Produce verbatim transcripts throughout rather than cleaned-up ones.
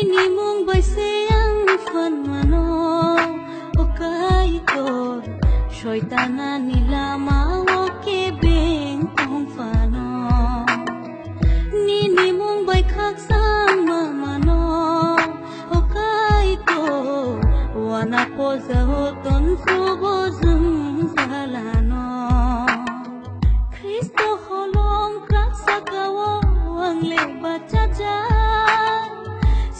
Nini mung bai se ang phan mano, o Kaitor, soitanani lama o kebeng tong phano. Nini mung bai khaksa ang ma mano, o Kaitor, wana poja o ton subo jung jalano. Khristo holong krak saka o ang le bachajak.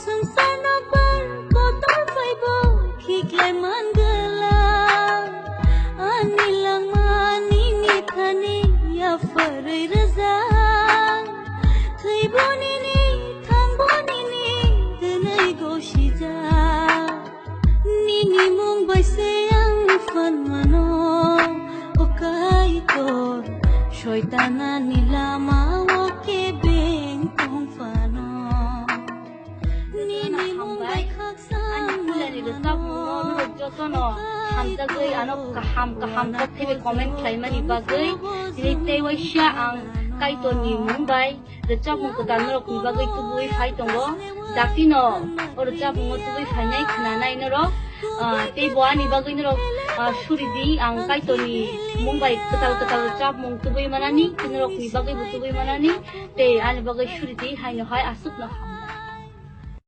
Swngcharno bang kotor phaibo khiklai man glak. Ani langma nini thani yapharwi rwjak. Thwibo nini, thangbo nini, twnwi gosijak. Nini mung bai se ang phan mano, o Kaitor, soitanani lama o kebeng tong phano. Nini mung bai khaksa ang phan mano, o Kaitor, soitanani lama o kebeng tong phano. Ani pulani rwchapmungno norok jotono hamjagwi ano kaham kaham kok thaibai comment khlaimani bagwi tini tei waisa ang Kaitorni mung bai rwchapmung kwtal norokni bagwi tubui phai tongo. Dakti no o rwchapmungo tubui phainai khwnanai norok, ah, tei bo ani bagwi norok, ah, suri di, ang Kaitorni mung bai kwtal kwtal rwchapmung tubui manani, tei norokni bagwi bo tubui manani, tei ani bagwi suri di, haino hai aswkno ham.